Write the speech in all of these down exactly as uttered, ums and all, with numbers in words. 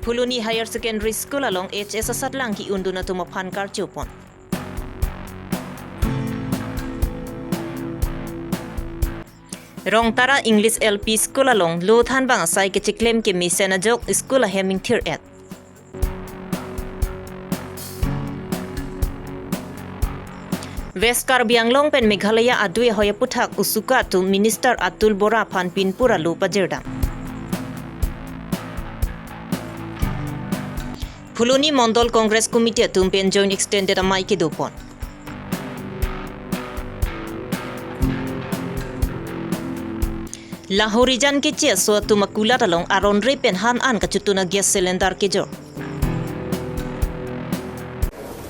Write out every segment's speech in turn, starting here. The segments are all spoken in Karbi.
Phuloni Higher Secondary School along H S asatlang ki-undun atum aphan karchopon. Rongtara English L P School along lo thanbang asai kechiklem kemesen ajok school ahem ingthir-et. West Karbi Anglong pen Meghalaya adui ahoi aputhak usuka atum Minister Atul Bora aphan pinpur alo pajirdam. Phuloni Mondol Congress Committee atum pen Joint Extended Amei kedopon. Lahorijan keche aso atum akulat along aron re pen han an kachotun a-gas cylinder kejor.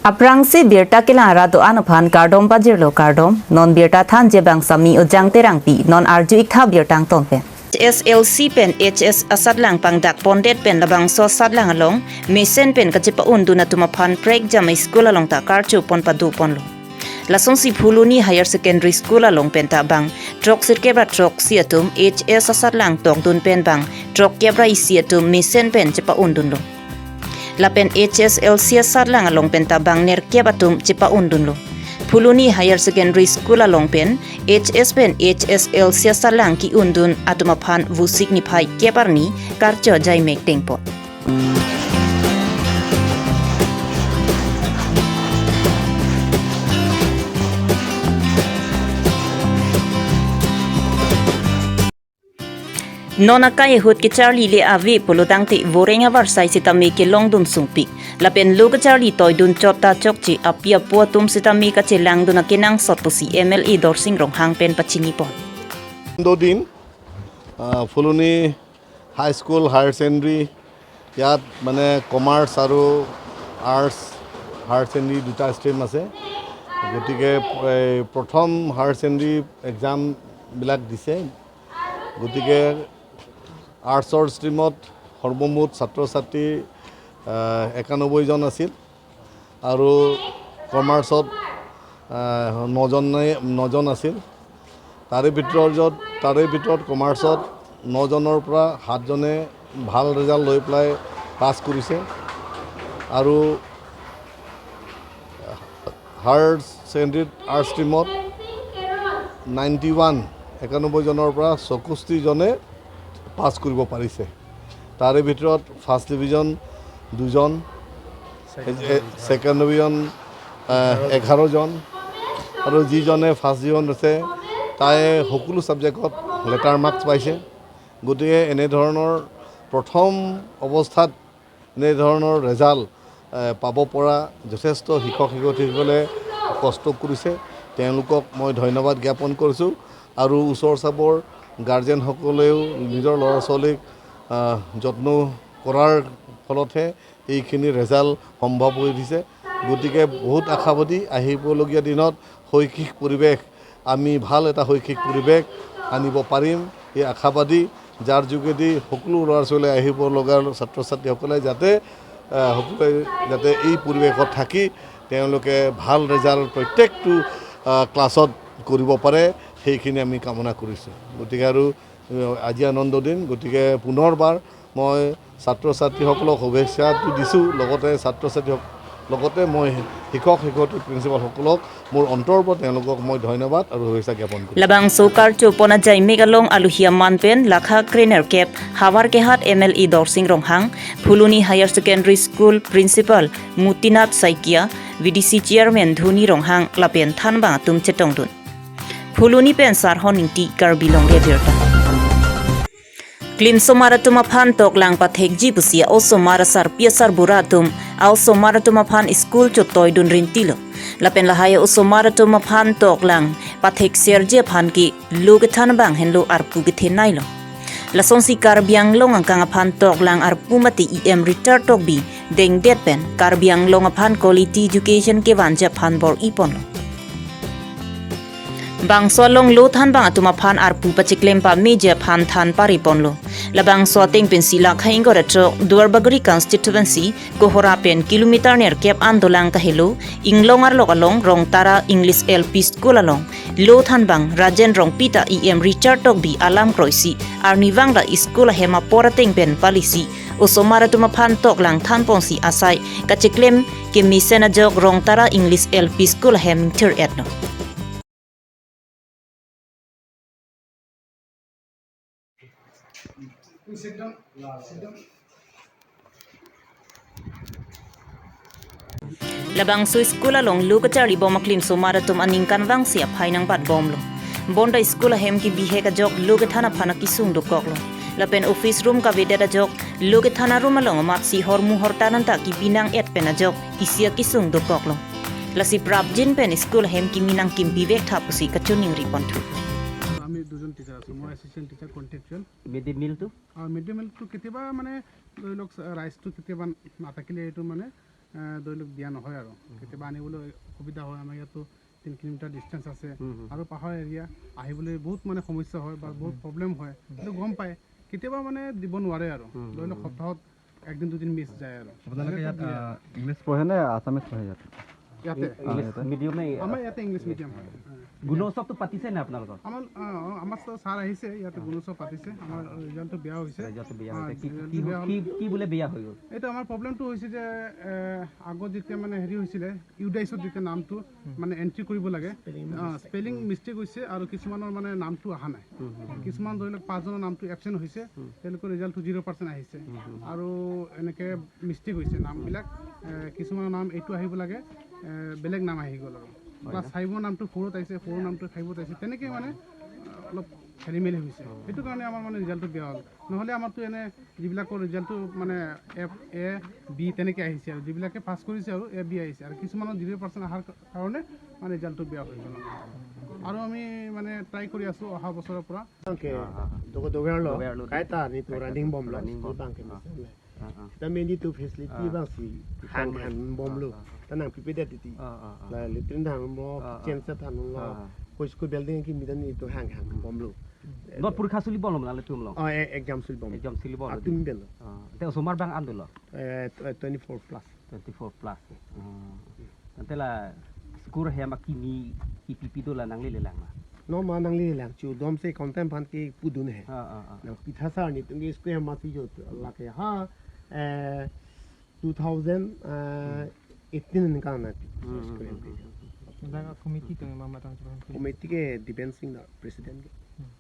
Aphrangsi birta kelang ra do-an aphan kardom pajirlo kardom, non birta thanji abang Sami Ojang Terangpi, non arju-ik tha birta angton pen. H S L C pen H S asatlang pangdak pondet pen labangso asatlang along mesen pen kachepa-undun atum aphan prekjam a-school along ta karchopon padoponlo. Lasonsi Phuloni Higher Secondary School along penta bang throk sirkep ra throksi atum H S asatlang tokdun pen bang throk kep ra isi atum mesen pen chepa-undunlo. Lapen H S L C asatlang along penta bang nerkep atum chepa-undunlo. Phuloni Higher Secondary School along pen H S pen H S L C asatlang ki-undun atum aphan Vosik niphai kep arni karcho ajaimek dengpon. Non akai ahut kecharli le ave pulotangte voreng avarsai sitame kelongdun sungpik. Lapen lo kecharli toidun chot ta chokche api apo atum sitame kachelangdun akenangsot pusi M L A Dorsing Ronghang pen pachinipon. Dodin, আহ, ফুলনি high school higher secondary, ইয়াত মানে কমাৰ্চ আৰু arts higher secondary দুটা ষ্ট্ৰীম আছে। গতিকে এই প্ৰথম higher secondary এক্সামবিলাক দিছে। গতিকে আৰ্টছৰ ষ্ট্ৰীমত সৰ্বমুঠ ছাত্ৰ ছাত্ৰী, আহ, একানব্বৈজন আছিল আৰু কমাৰ্চত, আহ, নজনে, নজন আছিল। তাৰে ভিতৰত য'ত, তাৰে ভিতৰত কমাৰ্চত নজনৰ পৰা সাতজনে ভাল ৰিজাল্ট লৈ পেলাই পাছ কৰিছে আৰু হায়াৰ ছেকেণ্ডেৰীত আৰ্টছ ষ্ট্ৰীমত নাইণ্টি ওৱান, একানব্বৈজনৰ পৰা চৌষষ্ঠিজনে পাছ কৰিব পাৰিছে। তাৰে ভিতৰত ফাৰ্ষ্ট ডিভিজন দুজন, second uh, division second division, আহ, এঘাৰজন। এঘাৰজন আৰু যিজনে ফাৰ্ষ্ট ডিভিজন আছে, তাই সকলো ছাবজেক্টত লেটাৰ মাৰ্কছ পাইছে। গতিকে এনেধৰণৰ প্ৰথম অৱস্থাত এনেধৰণৰ ৰিজাল্ট, এ, পাব পৰা যথেষ্ট শিক্ষক শিক্ষয়িত্ৰীসকলে কষ্ট কৰিছে। তেওঁলোকক মই ধন্যবাদ জ্ঞাপন কৰিছোঁ আৰু ওচৰ চাবৰ গাৰ্জেনসকলেও নিজৰ ল'ৰা ছোৱালীক, আহ, যত্ন কৰাৰ ফলতহে এইখিনি ৰিজাল্ট সম্ভৱ হৈ উঠিছে। গতিকে বহুত আশাবাদী আহিবলগীয়া দিনত শৈক্ষিক পৰিৱেশ, আমি ভাল এটা শৈক্ষিক পৰিৱেশ আনিব পাৰিম, এই আশাবাদী, যাৰ যোগেদি সকলো ল'ৰা ছোৱালী আহিব লগা ছাত্ৰ ছাত্ৰীসকলে যাতে, আহ, সকলোৱে যাতে এই পৰিৱেশত থাকি তেওঁলোকে ভাল ৰিজাল্ট প্ৰত্যেকটো, আহ, ক্লাছত কৰিব পাৰে, সেইখিনি আমি কামনা কৰিছোঁ। গতিকে আৰু, আহ, আজি আনন্দ দিন, গতিকে পুনৰবাৰ মই ছাত্ৰ ছাত্ৰীসকলক শুভেচ্ছাটো দিছোঁ, লগতে ছাত্ৰ ছাত্ৰীসক-, লগতে মই শিক্ষক শিক্ষয়িত্ৰী প্ৰিন্সিপালসকলক মোৰ অন্তৰৰ পৰা তেওঁলোকক মই ধন্যবাদ আৰু শুভেচ্ছা জ্ঞাপন কৰিছোঁ। Labangso karchopon ajaimek along aluhi aman pen lakha krenerkep Havar Kehat M L A Dorsing Ronghang, Phuloni Higher Secondary School Principal Mutinath Saikia, V D C Chairman Dhoni Ronghang lapen thanbang atum chetongdun. Phuloni pen Sarhon Ingti, Karbi Longri Abirta. Klimsomar atum aphan toklang pathekji pusi a-osomar asarpi asarbura atum a-osomar atum aphan school chotoidun rintilo. Lapen lahai a-osomar atum aphan toklang pathekserji aphan ke lo kethan abang henlo arpu kethe nailo. Lasonsi Karbi Anglong angkang aphan toklang arpu mate E M Richard Tokbi dengdet pen Karbi Anglong aphan quality education kevanji aphan bor-iponlo. Bangso along lo thanbang atum aphan arpu pachiklem pameji aphan than pariponlo. Labangso ateng pensi lakha ingkoi ra throk Duarbagori constituency Kohora pen kilometer nerkep an dolang kahelo, Inglong arlok along Rongtara English L P School along lo thanbang Rajen Rongpi ta E M Richard Tokbi alam kroisi arnivang ra school ahem apor ateng pen palisi Osomar atum aphan toklang thanponsi asai kacheklem kemesen ajok Rongtara English L P School ahem ingthir-etlo. Labangso school along lo kacharlibom aklimsomar atum aningkanvangsi aphai nangbatbomlo. Bonta school ahem kebihek ajok lo kethan aphan akesung dokoklo. Lapen office room kavedet ajok lo kethan arum along amatsi hormu hortar anta kebi nang-et pen ajok isi akesung dokoklo. Lasi prapjin pen school ahem kimi nangkimpi vektha pusi kachiningri ponthu. আমি দুজন টিচাৰ আছোঁ। মই assistant teacher contractual. Mid day মিলটো? আৰু mid day মিলটো কেতিয়াবা মানে ধৰি লওক, ৰাইচটো কেতিয়াবা নাথাকিলে এইটো মানে, আহ, ধৰি লওক দিয়া নহয় আৰু। কেতিয়াবা আনিবলৈ অসুবিধা হয়। আমাৰ ইয়াতো তিনি কিলোমিটাৰ ডিষ্টেঞ্চ আছে। হুম, হুম। আৰু পাহাৰ এৰিয়া, আহিবলৈ বহুত মানে সমস্যা হয় বা বহুত প্ৰব্লেম হয়। সেইটো গম পায়। কেতিয়াবা মানে দিব নোৱাৰে আৰু। হুম, ধৰি লওক হুম। সপ্তাহত একদিন দুদিন মিছ যায় আৰু। আপোনালোকে ইয়াত, আহ, ইংলিছ পঢ়ে নে আছামিজ পঢ়ে ইয়াত? ইয়াতে। ইংলিছ ইয়াতে। মিডিয়ামে, আমাৰ ইয়াতে ইংলিছ মিডিয়াম হয়। গুণোৎসৱটো পাতিছে নে আপোনালোকৰ? আমাৰ, অ, অ, আমাৰ ছ-, ছাৰ আহিছে, ইয়াতে গুণোৎসৱ পাতিছে। আমাৰ ৰিজাল্টটো বেয়া হৈছে। ৰিজাল্টটো বেয়া অ, হৈছে। কি, ৰিজাল্টটো কি, বেয়া হ'ল। কি, কি বোলে বেয়া হৈ গ'ল? এইটো আমাৰ প্ৰব্লেমটো হৈছে যে, এ, আগত যেতিয়া মানে হেৰি হৈছিলে, ইউডাইচত যেতিয়া নামটো মানে এণ্ট্ৰি কৰিব লাগে, স্পেলিং অ, মিষ্টেক। স্পেলিং মিষ্টেক হৈছে আৰু কিছুমানৰ মানে নামটো অহা নাই। হুম, হুম। কিছুমান ধৰি লওক পাঁচজনৰ নামটো এবচেণ্ট হৈছে, হুম। তেওঁলোকৰ ৰিজাল্টটো জিৰ' পাৰ্চেণ্ট আহিছে। হুম, হুম। আৰু এনেকে মিষ্টেক হৈছে নামবিলাক। এ, কিছুমানৰ নাম এইটো আহিব লাগে, এ, বেলেগ নাম আহি গ'ল আৰু। হয় ক্লাছ না? ফাইভৰ নামটো ফ'ৰত আহিছে, ফ'ৰৰ নামটো ফাইভত আহিছে। তেনেকে মানে, আ, অলপ খেলি মেলি হৈছে। অ। সেইটো কাৰণে আমাৰ মানে ৰিজাল্টটো বেয়া হ'ল। নহ'লে আমাৰতো এনে যিবিলাকৰ ৰিজাল্টটো মানে এফ, এ, বি তেনেকে আহিছে আৰু। যিবিলাকে পাছ কৰিছে আৰু এ, বি আহিছে। আৰু কিছুমানৰ জিৰ' পাৰ্চেণ্ট অহাৰ কাৰণে মানে ৰিজাল্টটো বেয়া হৈ গ'ল আমাৰ। আৰু আমি মানে ট্ৰাই কৰি আছোঁ অহা বছৰৰ পৰা। Bangke, ah, ah, ah. Dogo doverlo, Doverlo, kaita nelitum running bomlo, running school bom. Bangke Ah. Misalnya. Ah, ah. Seta nelitum facility Ah. bangsi Kita hang mas- hang bomlo. Ah, ah, ah. Ta nangpipedet titi. Ah, ah, ah. La latrine thanlo, Ah, ah. kitchen set thanlo. Ah, ah. Ko school building kimi ta nelitum hang hang bomlo. Not porikha suli bomlo, mane latum lo. Oh, e-, exam suli bom. Exam suli bomlo. Atum benlo. Ah, te osomar bang an dolo. Eh, tw-, twenty-four plus. Twenty-four plus. Ah. Tangte la school ahem akimi kipi pi do la nanglelelang ma? No ma nanglelelang, chu domse content aphan kepudun he. Ah, ah, ah. Nangpitha sar nelitum ke school ahem mati jot lake ha, eh, two thousand, eh, eighteen ningkan na. Hmm, hmm, hmm, hmm. Dak committee atum ma matang chupang. Committee ke Dipen Singh da president ke. Hmm.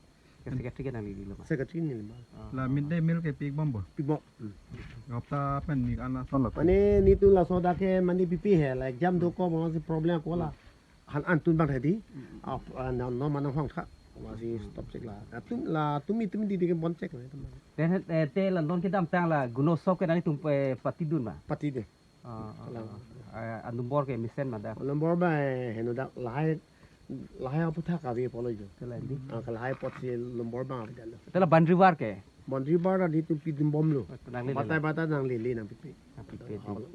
Ke secretary ke nanglelelo ma? Secretary neli ma. Ah. La mid day meal ke pik bomlo? Pik bom. Hmm. Hopta pen ni ana son lo. Mane nelitum laso dak ke mane pipe he, la exam dokok, mane si problem ko la. Han an tun bang tadi. Hmm. Ap, ah, non, non mane hong tha. Masi stop chek la. Atum la, tumi, tumi di di ke bon chek la, teman. Te, te, te la non kedamtang la Gunosop ke nangtum, eh, patidun ma? Patidun. Ah, ah, Kalang. Ah. Ah, a number ke mesen ma da? Number ba, eh, heno da, lahai, lahai aphuthak kave pulo jo. Te la di? Ah, ka lahai apotsi number ba ave da lo. Te la boundary wall ke? Boundary wall nelitum pidun bomlo. Nanglele Batai, la? Batai nanglele nangpipe. Nangpipe di. Halo.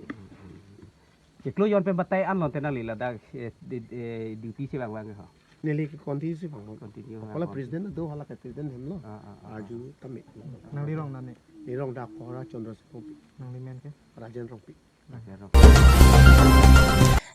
Chiklo jon pen batai an lo te nangli ladak, eh, di, eh, duty si bang bang ho? Neli ke continue si bang. Continue Apala bang. President do hala ke president hem lo. Ah, ah, ah, Arju ah. Tame. Nangli rong nane? Neli rong da Kohora Chandra Singh Rongpi. Nangli men ke? Rajen Rongpi.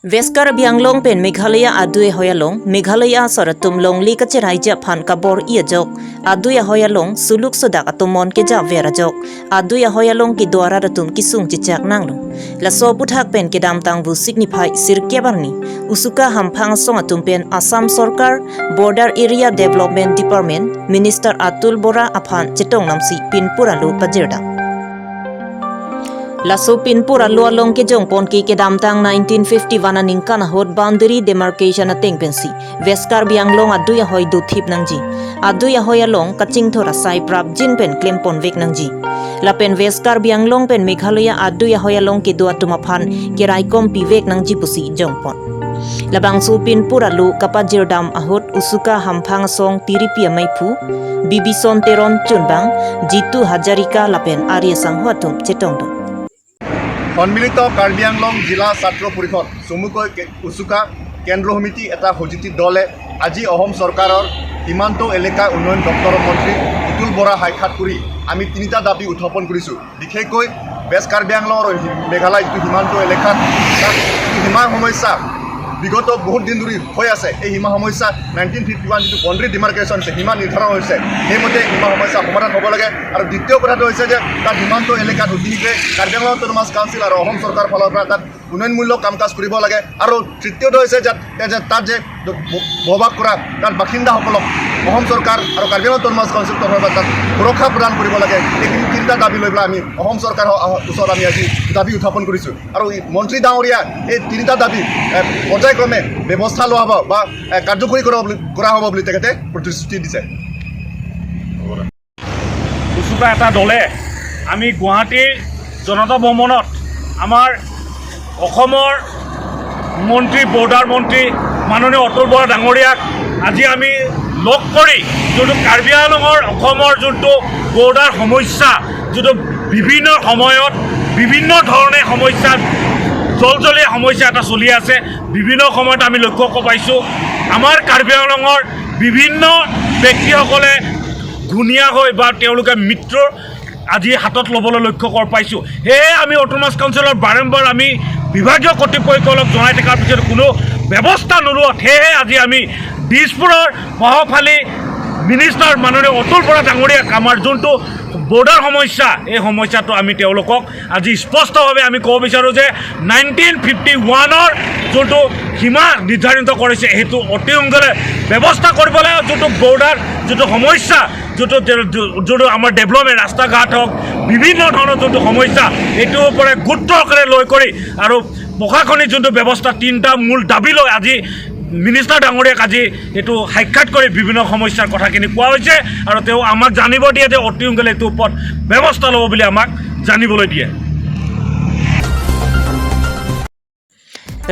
West Karbi Anglong pen Meghalaya adui ahoi along, Meghalaya asor atum longle kacherai aphan kabor-i ajok, adui ahoi along suluk sodak atomon kejaver ajok, adui ahoi along kedo arat atum kesung chechak nanglo. Laso aphuthak pen kedamtang Vosik niphai sirkep arni, Usuka hamphang asong atum pen Assam Sorkar Border Area Development Department Minister Atul Bora aphan chetong namsi pinpur alo pajirdam. Laso pinpur alo along kejongpon ke kedamtang nineteen fifty-one aningkan ahut boundary demarcation ateng pensi West Karbi Anglong adui ahoi dothip nangji. Adui ahoi along kachingthur asai prapjin pen klemponvek nangji. Lapen West Karbi Anglong pen Meghalaya adui ahoi along kedo atum aphan keraikom pivek nangji pusi jongpon. Labangso pinpur alo kapajirdam ahut Usuka hamphang asong tiripi ameiphu, Bibison Teron chunbang, Jitu Hazarika lapen Arya Sangho atum chetongdun. সন্মিলিত কাৰ্বি আংলং জিলা ছাত্ৰ পৰিষদ চমুকৈ কে-, উচুকা কেন্দ্ৰ সমিতি এটা সজিতি দলে আজি অসম চৰকাৰৰ সীমান্ত এলেকা উন্নয়ন দপ্তৰৰ মন্ত্ৰী অতুল বৰা সাক্ষাৎ কৰি আমি তিনিটা দাবী উত্থাপন কৰিছোঁ। বিশেষকৈ ৱেষ্ট কাৰ্বি আংলং আৰু হি-, মেঘালয় যিটো সীমান্ত এলেকাত তাত যিটো সীমাৰ সমস্যা, বিগত বহুত দিন ধৰি হৈ আছে। এই সীমা সমস্যা নাইনটিন ফিফটি ওৱান যিটো বাউণ্ডেৰী ডিমাৰ্কেশ্যন আছে, সীমা নিৰ্ধাৰণ হৈছে, সেইমতে সীমা সমস্যা সমাধান হ'ব লাগে। আৰু দ্বিতীয় কথাটো হৈছে যে তাত সীমান্ত এলেকাত অতিশীঘ্ৰে কাৰ্বি আংলং অট'নমাছ কাউন্সিল আৰু অসম চৰকাৰৰ ফালৰ পৰা তাত উন্নয়নমূলক কাম কাজ কৰিব লাগে। আৰু তৃতীয়টো হৈছে যে, যে তাত যে ব-, বসবাস কৰা তাত বাসিন্দাসকলক অসম চৰকাৰ আৰু কাৰ্বি আংলং অট'নমাছ কাউন্সিল তৰফৰ পৰা তাত সুৰক্ষা প্ৰদান কৰিব লাগে। এইখিনি তিনিটা দাবী লৈ পেলাই আমি অসম চৰকাৰৰ ওচৰত আমি আজি দাবী উত্থাপন কৰিছোঁ। আৰু এই মন্ত্ৰী ডাঙৰীয়া এই তিনিটা দাবী, এ, পৰ্যায়ক্ৰমে ব্যৱস্থা লোৱা হ'ব বা, এ, কাৰ্যকৰী কৰা বুলি, কৰা হ'ব বুলি তেখেতে প্ৰতিশ্ৰুতি দিছে। দুচোপা এটা দলে আমি গুৱাহাটীৰ জনতা ভৱনত আমাৰ অসমৰ মন্ত্ৰী, বৰ্ডাৰ মন্ত্ৰী মাননীয় অতুল বৰা ডাঙৰীয়াক আজি আমি লগ কৰি যোনটো কাৰ্বি আংলঙৰ অসমৰ যোনটো বৰ্ডাৰ সমস্যা, যোনটো বিভিন্ন সময়ত বিভিন্ন ধৰণে সমস্যা, জলজলীয়া সমস্যা এটা চলি আছে, বিভিন্ন সময়ত আমি লক্ষ্য ক-, পাইছোঁ আমাৰ কাৰ্বি আংলঙৰ বিভিন্ন ব্যক্তিসকলে ঘূণীয়া হৈ বা তেওঁলোকে মিত্ৰৰ আজি হাতত ল'বলৈ লক্ষ্য কৰ পাইছোঁ। সেয়ে আমি অট'নমাছ কাউন্সিলৰ বাৰম্বাৰ আমি বিভাগীয় কৰ্তৃপক্ষসকলক জনাই থকাৰ পিছত কোনো ব্যৱস্থা নোলোৱাত সেয়েহে আজি আমি দিছপুৰৰ প্ৰভাৱশালী মিনিষ্টাৰ মাননীয় অতুল বৰা ডাঙৰীয়াক আমাৰ যোনটো বৰ্ডাৰ সমস্যা, এই সমস্যাটো আমি তেওঁলোকক আজি স্পষ্টভাৱে আমি ক'ব বিচাৰোঁ যে নাইনটিন ফিফটি ওৱানৰ যোনটো সীমা নিৰ্ধাৰিত কৰিছে, সেইটো অতি সোনকালে ব্যৱস্থা কৰিব লাগে। যোনটো বৰ্ডাৰ, যোনটো সমস্যা, যোনটো, যোনটো আমাৰ ডেভেলপমেণ্ট, ৰাস্তা ঘাট হওক, বিভিন্ন ধৰণৰ যোনটো সমস্যা, এইটোৰ ওপৰত গুৰুত্ব সহকাৰে লৈ কৰি আৰু প্ৰশাসনিক যোনটো ব্যৱস্থা, তিনিটা মূল দাবী লৈ আজি মিনিষ্টাৰ ডাঙৰীয়াক আজি এইটো সাক্ষাৎ কৰি বিভিন্ন সমস্যাৰ কথাখিনি কোৱা হৈছে আৰু তেওঁ আমাক জানিব দিয়ে যে অতি সোনকালে এইটো ওপৰত ব্যৱস্থা ল'ব বুলি আমাক জানিবলৈ দিয়ে।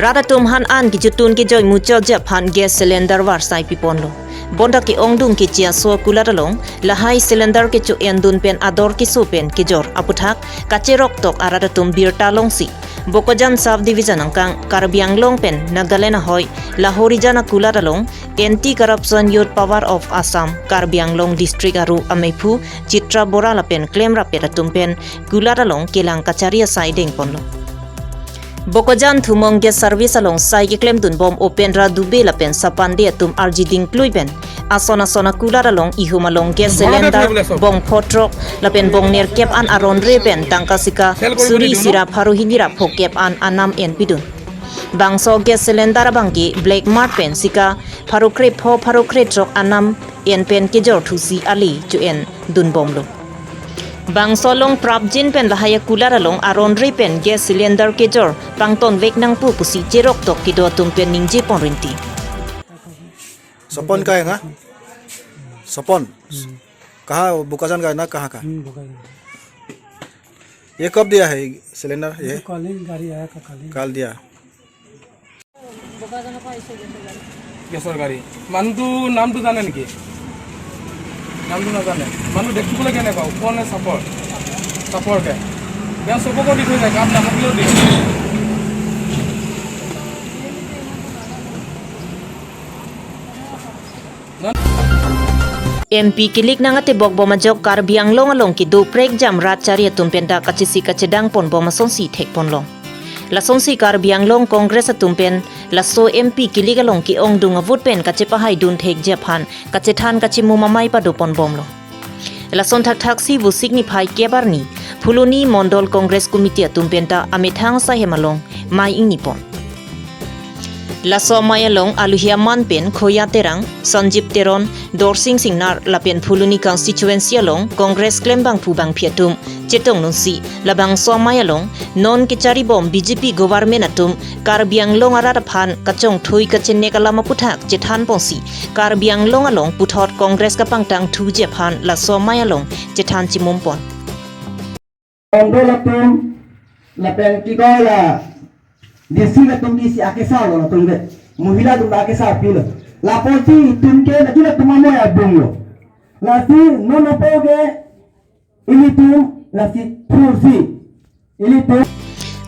Rat atum han an kejutun kejoi muchotji aphan gas cylinder varsai piponlo. Bonta ke-ongdung keche aso akulat along lahai cylinder kecho-endun pen ador keso pen kejor aputhak kacherok tok arat atum birta longsi Bokajan Sub Division angkang Karbi Anglong pen Nagaland ahoi Lahorijan akulat along Anti Corruption Youth Power of Assam Karbi Anglong District aru ameiphu Chitra Bora lapen klemrap-et atum pen kulat along kelang kachari asai dengponlo. Bokajan Thumong Gas Service along sai keklemdunbom Upendra Dubey lapen Sapande atum arji dingklui pen ason ason akulat along ihum along gas cylinder bong pho throk lapen bong nerkep an aron re pen tangka sika suri sira pharo hini ra phokep an anam enpidun. Bangso gas cylinder abangke black mart pen sika pharo kre pho pharo kre throk anam en pen kejor thusi ale cho-endunbomlo. Bangso along prapjin pen lahai akulat along aron re pen gas cylinder kejor pangtonvek nangpo pusi cherok tok kedo atum pen ningje pon rinti. सपन का है ना? सपन। कहाँ, बोकाजान का है ना, कहाँ का? हम्म, बोकाजान। ये कब दिया है सिलेंडर? ये तो कल ही गाड़ी आया था, कल ही। कल दिया। গেছৰ গাড়ী। মানুহটো নামটো জানে নেকি? নামটো নাজানে। মানুহ দেখিবলৈ কেনেকুৱা? ওখ নে চাপৰ? চাপৰকে। বেয়া চকুকো দি থৈ যায়, গাত নাথাকিলেও দিয়ে। M P kilik nang ate bokbom ajok Karbi Anglong along kedo prekjam rat chari atum penta kachisi kachedang ponbom asonsi thekponlong. Lasonsi Karbi Anglong Congress atum pen laso M P kilik along ke-ongdung avote pen kachepahaidun thekji aphan kachethan kachemum amei padoponbomlo. Lason thakthaksi Vosik niphai kep arni Phuloni Mondol Congress Committee atum penta amethang asai hem along mei ingnipon. Laso amei along aluhi aman pen Khoya Terang, Sanjib Teron, Dorsing Singnar lapen Phuloni constituency along Congress klembangphu bangphi atum chetongnunsi labangso amei along non kecharibom B J P government atum Karbi Anglong arat aphan kachongthui kachenek alam aputhak chethanponsi Karbi Anglong along puthot Congress kapangtangthuji aphan laso amei along chethan chemumpon. Mondol atum lapen kikoila D C atum isi akesar lo latum ke. Mohila atum akesar pilo. Lapusi itum ke lagi latum amoi abung lo. Lasi non apo ke ilitum lasi thursi. Ilitum.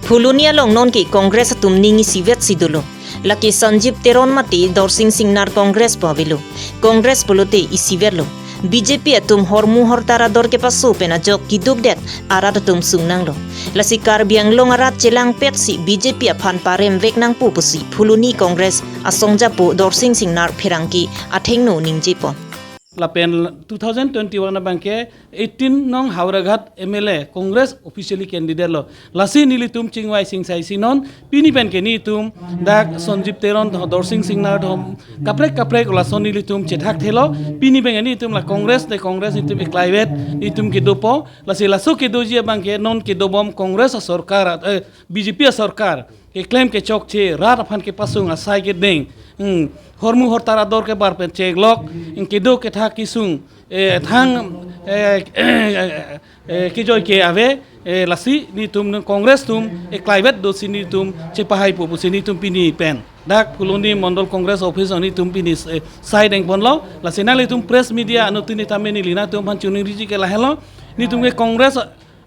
Phuloni along nonke Congress atum ning isivet si dolo. Lake Sanjib Teron mate Dorsing Singnar Congress pu avelo. Congress pulote isivetlo. B J P atum hormu hortar ador kepaso pen ajok kidukdet arat atum sung nanglo. Lasi Karbi Anglong arat chelangpet si B J P aphan parem vek nangpo pusi Phuloni Congress asongjapo Dorsing Singnar pherangke athengno ningjepon. Lapen two thousand twenty-one abangke eighteen nong Howraghat M L A Congress officially candidate lo. Lasi nelitum chingvai singsai si non pini pen ke nelitum dak Sanjib Teron tho, Dorsing Singnar tho, kaprek kaprek lason nelitum chethakthelo. Pini pen ke nelitum la Congress te Congress nelitum eklaivet nelitum kedopo. Lasi laso kedoji abangke non kedobom Congress asorkar, eh, B J P asorkar keklem kechokche rat aphan kepasung asai kedeng, hmm, hormu hortar ador kebar pen cheklok, hmm, kedo kethak kesung, eh, thang, eh, eh, eh, kejoi ke ave, eh, lasi nelitum nung Congress atum eklaivet dosi nelitum chepahaipo pusi nelitum pini pen dak Phuloni Mondol Congress Office nelitum pini, eh, sai dengponlo. Lasi nanglitum press media anuttin tame neli nangtum aphan chiningriji ke lahelo. Nelitum ke Congress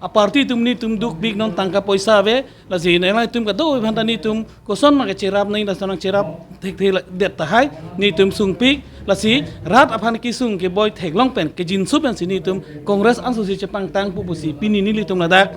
aparty atum nelitum dukpik non tangka poisa ave. Lasi nanglitum kadokave aphanta nelitum koson ma kecherap nang, lason nangcherap thekthedet tahai nelitum sungpik. Lasi rat aphan kesung keboi theklong pen kejinso pensi nelitum Congress ansosi chepangtangpo pusi pini nelitum ladak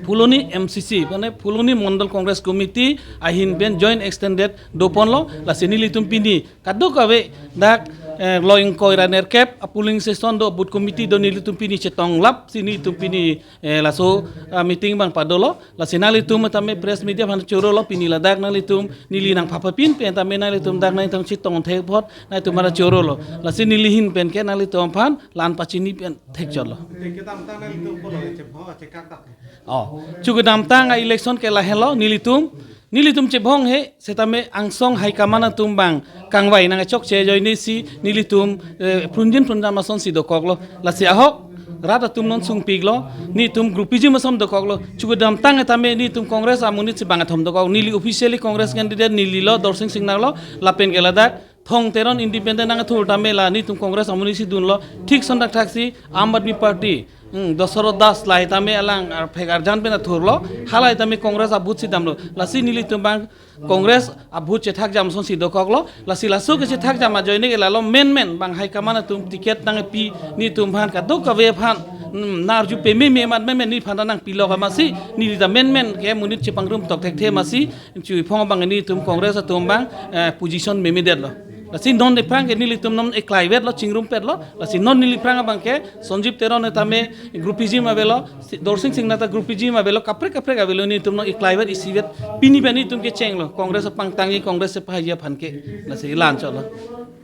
Phuloni M C C, mane Phuloni Mondol Congress Committee ahin pen joint extended doponlo. Lasi nelitum pini kadokave dak, eh, lo ingkoi ra nerkep a polling station do, booth committee do, nelitum pini chetonglap si nelitum pini, eh, laso, ah, meeting abang padolo. Lasi nanglitum tame press media aphan chorolo, pini ladak nanglitum neli nangphapapin pen tame nanglitum dak nangtum chetongthek apot nangtum mara chorolo. Lasi neli ahin pen ke nanglitum aphan la-an pachini pen thekchotlo. Kedamtang nanglitum pulo chebho chekak dak. Oh, chu kedamtang a-election ke lahelo, nelitum, nelitum chebhong he, setame angsong high command atum abang kangvai nangchokche ajoine si nelitum, eh, prunjin prunjam asonsi dokoklo. Lasi ahok rat atum non sungpiklo, nelitum groupism ason dokoklo. Chu kedamtang tame nelitum Congress amonit si bang athom dokok. Neli officially Congress candidate neli lo, Dorsing Singnar lo, lapen ke ladak Thong Teron independent nangthur tame la nelitum Congress amonit si dunlo. Thik son thakthak si Aam Aadmi Party, hmm, Dasarath Das lahai tame alang arphek arjan pen athurlo. Halahai tame Congress a-booth si damlo. Lasi nelitum abang Congress a-booth chethakjam asonsi dokoklo. Lasi laso kechethakjam ajoine ke lalo menmen abang high command atum ticket nangpi nelitum aphan kadokave aphan, hmm, nang-arju pememe amat menmen neliphan ta nangpilok amatsi neli ta menmen ke monit chepangrum tok thekthe amatsi chuiphong abang nelitum Congress atum abang, eh, position memedetlo. Lasi non aphrang ke nelitum non eklaivetlo, chingrumpetlo. Lasi non neli aphrang abang ke Sanjib Teron tame groupism avelo, si-, Dorsing Singnar ta groupism avelo, kaprek kaprek avelo, nelitum non eklaivet isivet pini pen nelitum kechenglo. Congress apangtangji, Congress chepahai aphan ke. Lasi la-an chotlo.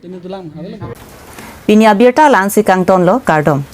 Pini dolang, avelo. Pini abirta la-ansi kangtonlo, kardom.